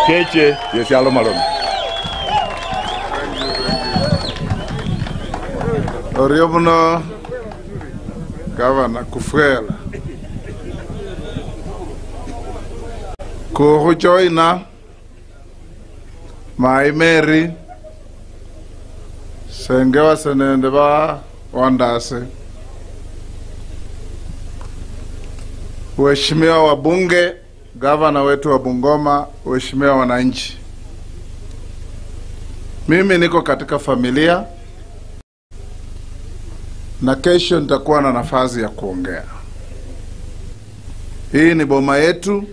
Keche yesialo malome. Orio muno gavana kufwela kuhujoina Mai Mary sengewa senende ba wandase, waheshimiwa wabunge, gavana wetu wa Bungoma, waheshimiwa wananchi. Mimi niko katika familia na kesho nitakuwa na nafasi ya kuongea. Hii ni boma yetu.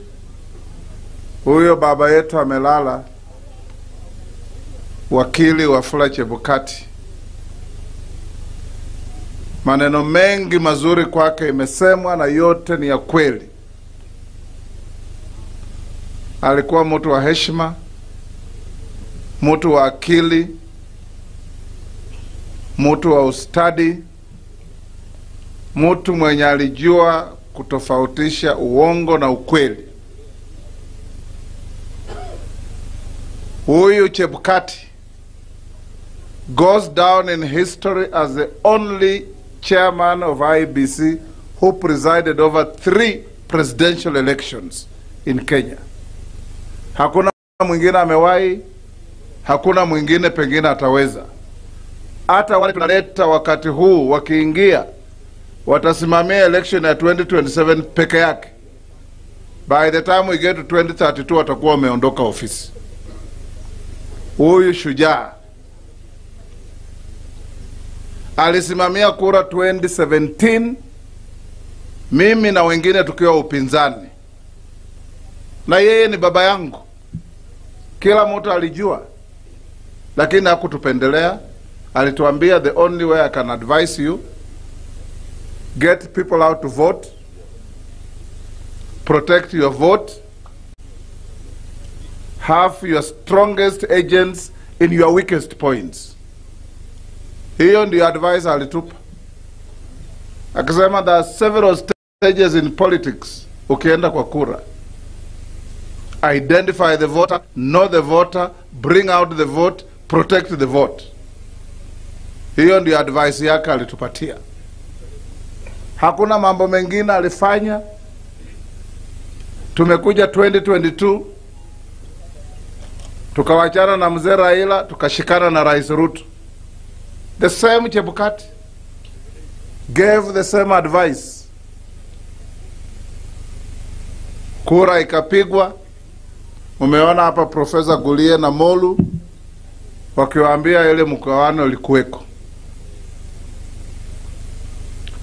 Huyo baba yetu amelala, wakili Wafula Chebukati. Maneno mengi mazuri kwake imesemwa na yote ni ya kweli. Alikuwa mtu wa heshima, mtu wa akili, mtu wa ustadi, mtu mwenye alijua kutofautisha uongo na ukweli. Huyu Chebukati goes down in history as the only chairman of IEBC who presided over 3 presidential elections in Kenya. Hakuna mwingine amewahi, hakuna mwingine pengine ataweza. Hata wale tunaleta wakati huu wakiingia watasimamia election ya 2027 peke yake. By the time we get to 2032 watakuwa wameondoka ofisi. Huyu shujaa alisimamia kura 2017, mimi na wengine tukiwa upinzani. Na yeye ni baba yangu. Kila mtu alijua. Lakini hakutupendelea. Alituambia the only way I can advise you, get people out to vote, protect your vote, have your strongest agents in your weakest points. Hiyo ndio advice alitupa. Akasema there are several stages in politics. Ukienda kwa kura, identify the voter, know the voter, bring out the vote, protect the vote. Hiyo ndio advice yake alitupatia. Hakuna mambo mengine alifanya. Tumekuja 2022, tukawachana na mzee Raila, tukashikana na Rais Ruto. The same Chebukati gave the same advice. Kura ikapigwa. Umeona hapa Professor Gulie na Molu wakiwaambia ile mkawano ulikuweko.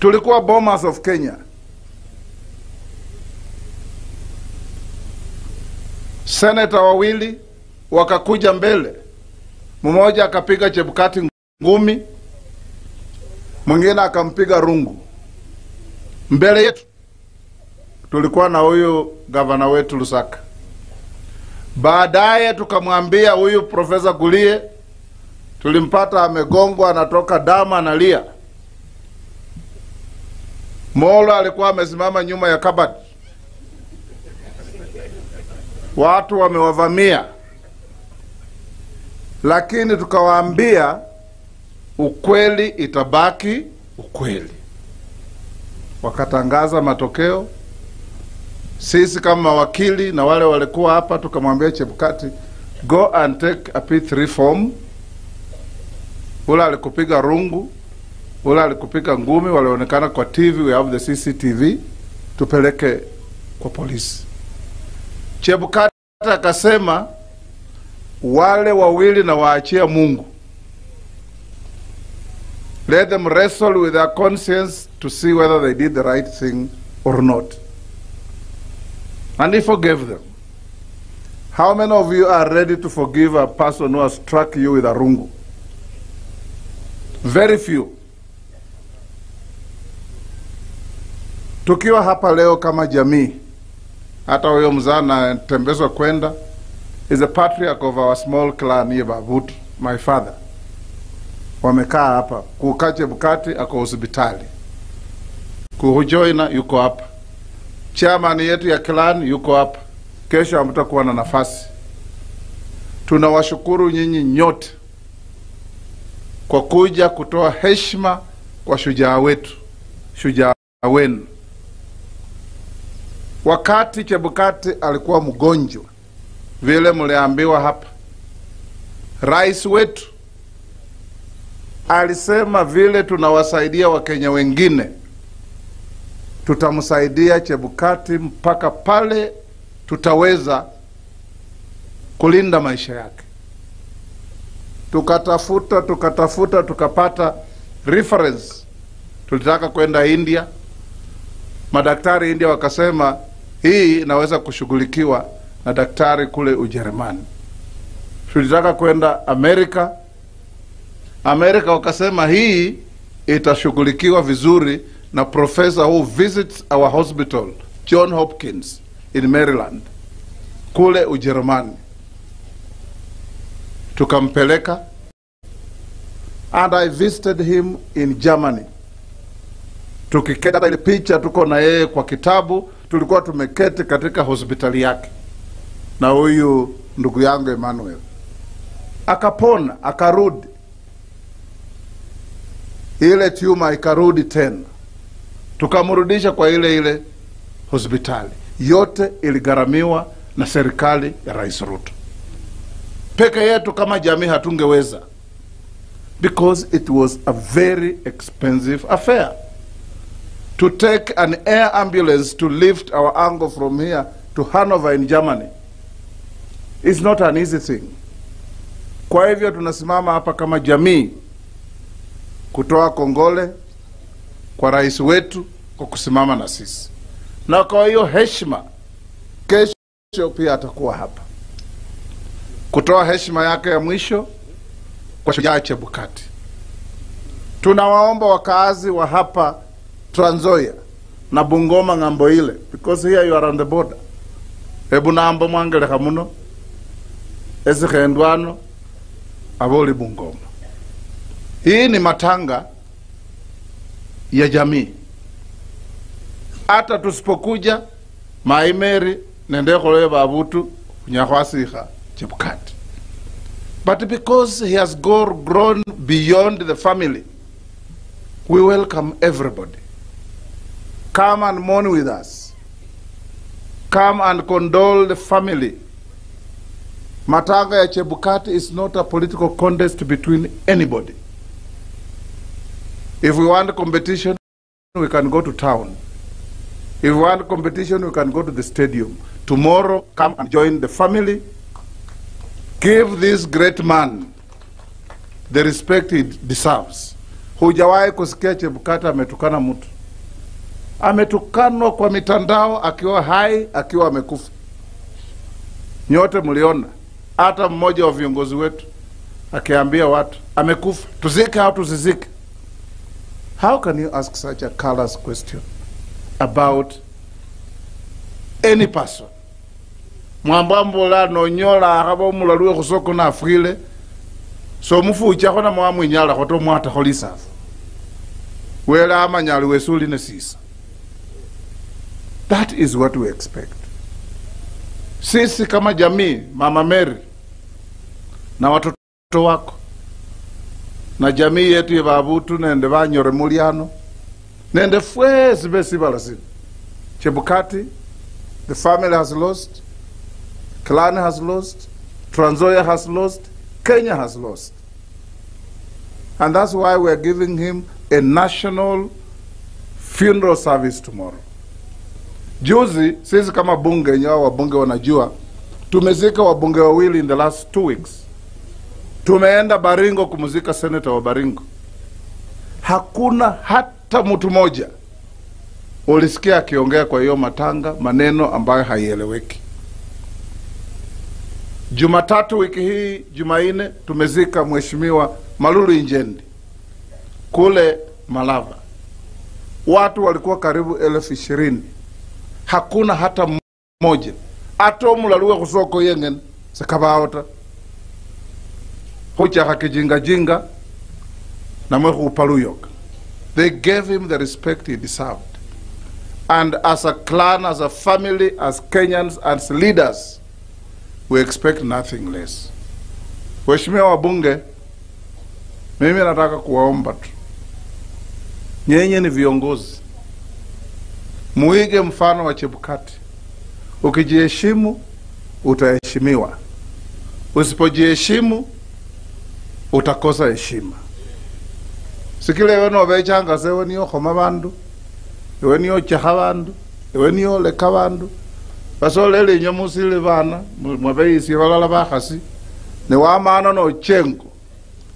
Tulikuwa Bomas of Kenya. Senator wawili wakakuja mbele. Mmoja akapiga Chebukati ngumi, mwingine akampiga rungu. Mbele yetu tulikuwa na huyu gavana wetu Lusaka. Baadaye tukamwambia huyu Professor Gulie, tulimpata amegongwa, anatoka damu, analia. Molo alikuwa amesimama nyuma ya kabati. Watu wamewavamia. Lakini tukawaambia ukweli itabaki ukweli. Wakatangaza matokeo. Sisi kama mawakili na wale walikuwa hapa tukamwambia Chebukati, go and take a P3 form. Ula alikupiga rungu, ula alikupiga ngumi, walionekana kwa TV, we have the CCTV, tupeleke kwa polisi. Chebukati akasema wale wawili na waachia Mungu. Let them wrestle with their conscience to see whether they did the right thing or not. And he forgave them. How many of you are ready to forgive a person who has struck you with a rungu? Very few. Tukiwa hapa leo kama jamii, hata huyo mzana tembezwa kwenda, is a patriarch of our small clan here, Babutu, my father. Wamekaa hapa. Kuka Chebukati ako hospitali. Kuhujoina yuko hapa. Chairman yetu ya clan yuko hapa. Kesho hamtakuwa na nafasi. Tunawashukuru nyinyi nyote kwa kuja kutoa heshima kwa shujaa wetu, shujaa wenu. Wakati Chebukati alikuwa mgonjwa, vile mliambiwa hapa, rais wetu alisema vile tunawasaidia Wakenya wengine, tutamsaidia Chebukati mpaka pale tutaweza kulinda maisha yake. Tukatafuta, tukatafuta, tukapata reference. Tulitaka kwenda India. Madaktari India wakasema hii inaweza kushughulikiwa na daktari kule Ujerumani. Tulitaka kwenda Amerika. Amerika wakasema hii itashughulikiwa vizuri na professor who visits our hospital, John Hopkins in Maryland, kule Ujerumani. Tukampeleka, and I visited him in Germany. Tukiketa ile picha tuko na yeye kwa kitabu, tulikuwa tumeketi katika hospitali yake na huyu ndugu yangu Emmanuel. Akapona, akarudi. Ile tumor ikarudi tena. Tukamrudisha kwa ile ile hospitali. Yote iligharamiwa na serikali ya Rais Ruto. Peke yetu kama jamii hatungeweza, because it was a very expensive affair. To take an air ambulance to lift our uncle from here to Hanover in Germany is not an easy thing. Kwa hivyo tunasimama hapa kama jamii kutoa kongole kwa rais wetu kwa kusimama na sisi. Na kwa hiyo heshima, kesho pia atakuwa hapa kutoa heshima yake ya mwisho kwa shujaa Chebukati. Tunawaomba wakaazi wa hapa Trans Nzoia na Bungoma ng'ambo ile, because here you are on the border. Ebu nambo mwangelekha muno esikhendwano aboli Bungoma. Hii ni matanga ya jamii. Hata tusipokuja maimeri nende khole babutu kunyakhwasikha Chebukati. But because he has grown beyond the family, we welcome everybody. Come and mourn with us. Come and condole the family. Matanga ya Chebukati is not a political contest between anybody. If we want competition, we can go to town. If we want competition, we can go to the stadium. Tomorrow, come and join the family. Give this great man the respect he deserves. Hujawahi kusikia Chebukati ametukana mtu. Ametukanwa kwa mitandao akiwa hai, akiwa amekufa. Nyote mliona hata mmoja wa viongozi wetu akiambia watu amekufa, tuzike au tusizike. How can you ask such a callous question about any person? Mwambambola nonyola akaba mulaluwe khusoko na afwile so mufuchakho na mwamwinyala khoto mwatakho lisafu wela amanyali wesuli nesisa. That is what we expect. Sisi kama jamii, Mama Mary na watoto wako na jamii yetu ya babutu nende banyore muliano nende fwesi besibala sino. Chebukati, the family has lost, clan has lost, Trans Nzoia has lost, Kenya has lost. And that's why we are giving him a national funeral service tomorrow. Juzi, sisi kama bunge, nyawa wabunge wanajua, tumezika wabunge wawili in the last 2 weeks. Tumeenda Baringo kumuzika senator wa Baringo. Hakuna hata mtu moja ulisikia akiongea kwa hiyo matanga maneno ambayo haieleweki. Jumatatu wiki hii, Jumanne, tumezika Mheshimiwa Malulu Injendi kule Malava. Watu walikuwa karibu 20,000. Hakuna hata mmoja. Atomu laluwe kusoko yengen sakabaota. Hocha hakijinga jinga na mwehu upaluyoka. They gave him the respect he deserved. And as a clan, as a family, as Kenyans, as leaders, we expect nothing less. Waheshimiwa wabunge, mimi nataka kuwaomba tu, nyenye ni viongozi, muige mfano wa Chebukati. Ukijiheshimu utaheshimiwa, usipojiheshimu utakosa heshima. Sikile ewe nobechanga se ewe niyo khoma bandu, ewe niyo chekha bandu, ewe niyo leka bandu. Basolele inywe musile bana mwabeyisie balala bakhasi ne wamana nochengo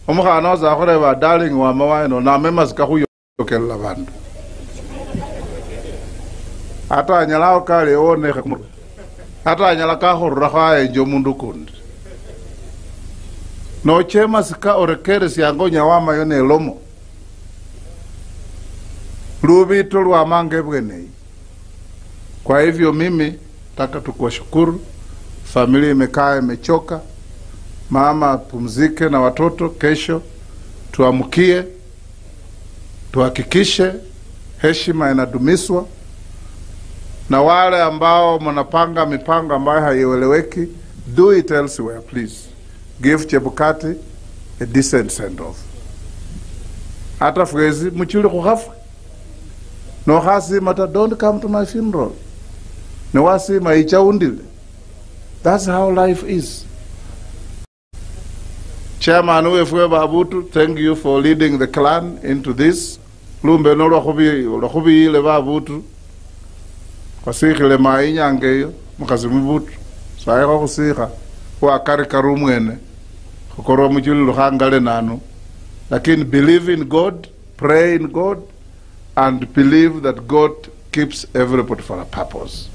omukhana osakhureba darling wama waeno namemasi kakhuyokelela bandu. Ata anyala okali ewonekhe kumurwe, ata anyala kakhururakho ayenje omundu kundi. Nochemasika orekeresyanga onya wamayo nelomo lubito lwamanga ebweneyi. Kwa hivyo mimi nataka tukuwashukuru. Familia imekaa imechoka, mama apumzike na watoto. Kesho tuamkie, tuhakikishe heshima inadumiswa, na wale ambao mnapanga mipango ambayo haieleweki, do it elsewhere please. Give Chebukati a decent send off. Hata fwezi mchuli kukhafu no khasi mata, don't come to my funeral. Newasi maicha undile. That's how life is. Chairman wefwe Babutu, thank you for leading the clan into this. Lumbe no lwakhubi Babutu. Kwasikhile mainyangeyo mukhasi mubutu. Saekho khusikha wakarikari umwene khukorwa muchuli lukhangale nanu. Lakini believe in God, pray in God, and believe that God keeps everybody for a purpose.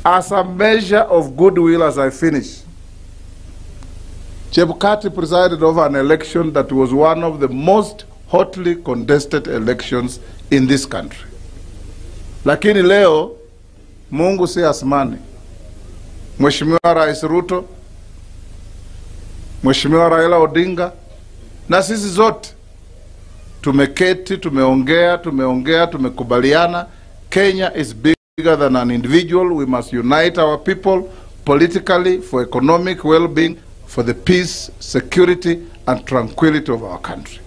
As a measure of goodwill, as I finish, Chebukati presided over an election that was one of the most hotly contested elections in this country. Lakini leo, Mungu si asmani. Mheshimiwa Rais Ruto, Mheshimiwa Raila Odinga, na sisi zote tumeketi, tumeongea, tumekubaliana. Kenya is bigger than an individual. We must unite our people politically for economic well-being, for the peace, security and tranquility of our country.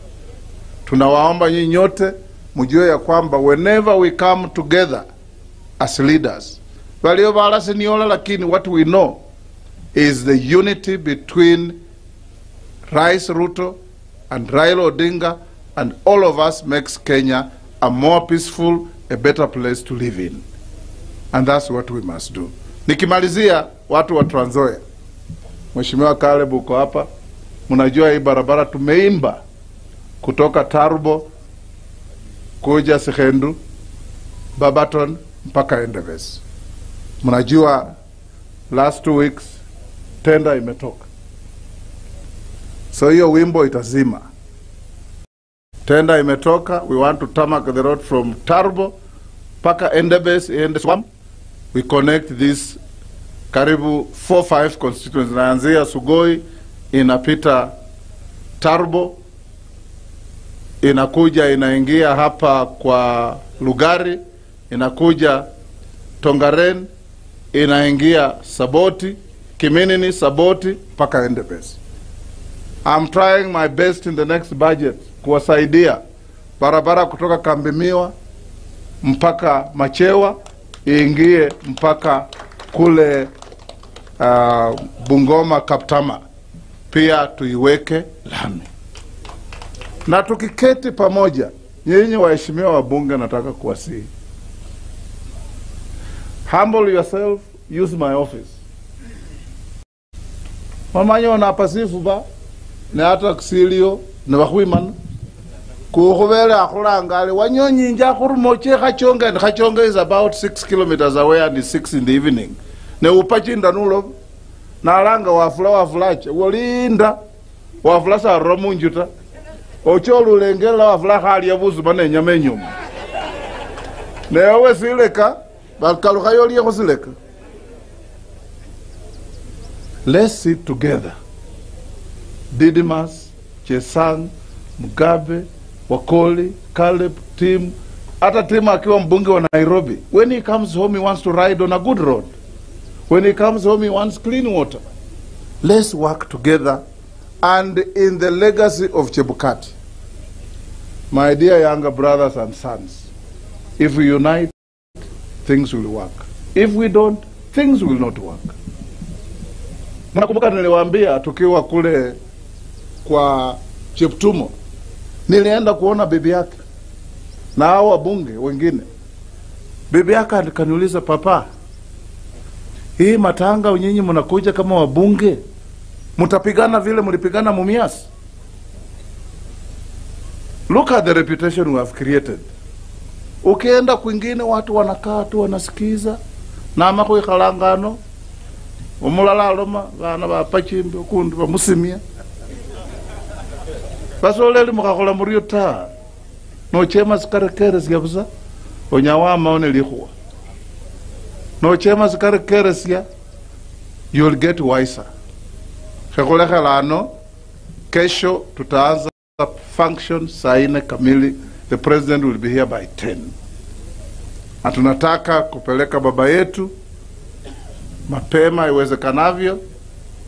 Tunawaomba nyinyi nyote mjue ya kwamba whenever we come together as leaders, walio balasi niola, lakini what we know is the unity between Rais Ruto and Raila Odinga and all of us makes Kenya a more peaceful, a better place to live in. And that's what we must do. Nikimalizia, watu wa Trans Nzoia, Mheshimiwa Caleb uko hapa, mnajua hii barabara tumeimba kutoka Tarbo kuja Sikhendu, Babaton mpaka Endebess. Mnajua last 2 weeks tenda imetoka. So hiyo wimbo itazima. Tenda imetoka, we want to tarmac the road from Tarbo mpaka Endebess, Endeswam. We connect this karibu 4-5 constituencies. Inaanzia Sugoi, inapita Tarbo, inakuja inaingia hapa kwa Lugari, inakuja Tongaren, inaingia Saboti, Kiminini, Saboti mpaka Endebess. I'm trying my best in the next budget kuwasaidia barabara kutoka Kambimiwa mpaka Machewa iingie mpaka kule Bungoma Kaptama, pia tuiweke lami. Na tukiketi pamoja, nyinyi waheshimiwa wabunge, nataka kuwasihi, humble yourself, use my office. Mamanyo na pasifu ba ne hata kusilio ne bakhwimana kukhubele akhulangale wanyonyinja khurumoche khachonga, and khachonga is about 6 kilometers away and it's 6 in the evening. Ne upachinda nulo nalanga wafula wafulache wolinda wafula sarura munjuta ocholulengela wafula khalya busuma nenyama enyuma newe sileka bakalukhayo liye khusileka. Let's sit together. Didmus, Chesang, Mugabe, Wakoli, Caleb, Tim. Hata Tim akiwa mbunge wa Nairobi, when he comes home he wants to ride on a good road. When he comes home he wants clean water. Let's work together and in the legacy of Chebukati. My dear younger brothers and sons, if we unite, things will work. If we don't, things will not work. Mnakumbuka niliwaambia tukiwa kule kwa Cheptumo, nilienda kuona bibi yake na hao wabunge wengine. Bibi yake akaniuliza, papa, hii matanga nyinyi mnakuja kama wabunge, mtapigana vile mlipigana Mumias? Look at the reputation we have created. Ukienda kwingine watu wanakaa tu wanasikiza na amakhwikhalangano omulala aloma bana bapachimbi ukundi bamusimia basoleli mukhakhola murio ta nochema sikarekeresya busa onyawamao nelikhuwa nochema sikarekeresya, you'll get wiser. Khekhulekhela kesho tutaanza function saa 4 kamili. The president will be here by 10. Na tunataka kupeleka baba yetu mapema iwezekanavyo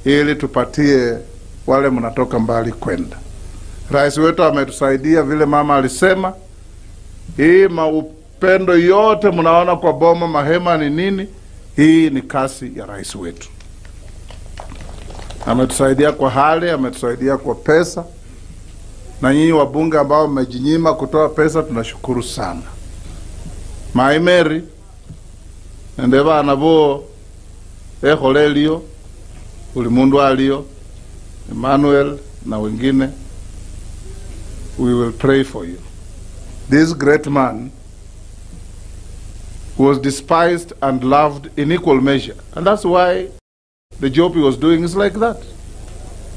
ili tupatie wale mnatoka mbali kwenda. Rais wetu ametusaidia vile mama alisema. Hii maupendo yote mnaona kwa boma mahema ni nini? Hii ni kasi ya rais wetu. Ametusaidia kwa hali, ametusaidia kwa pesa. Na nyinyi wabunge ambao mmejinyima kutoa pesa tunashukuru sana. Mai Mary nende bana bo ekholelio ulimundu alio Emmanuel na wengine, we will pray for you. This great man was despised and loved in equal measure, and that's why the job he was doing is like that.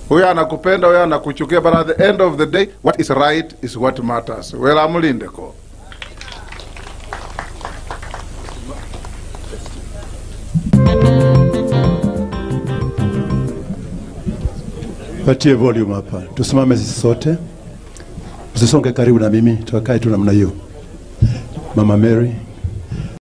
Huyu anakupenda, huyu anakuchukia, but at the end of the day, what is right is what matters. Wela amulindeko. Patie volume hapa. Tusimame sisi sote. Usisonge karibu na mimi, tukae tu namna hiyo. Mama Mary.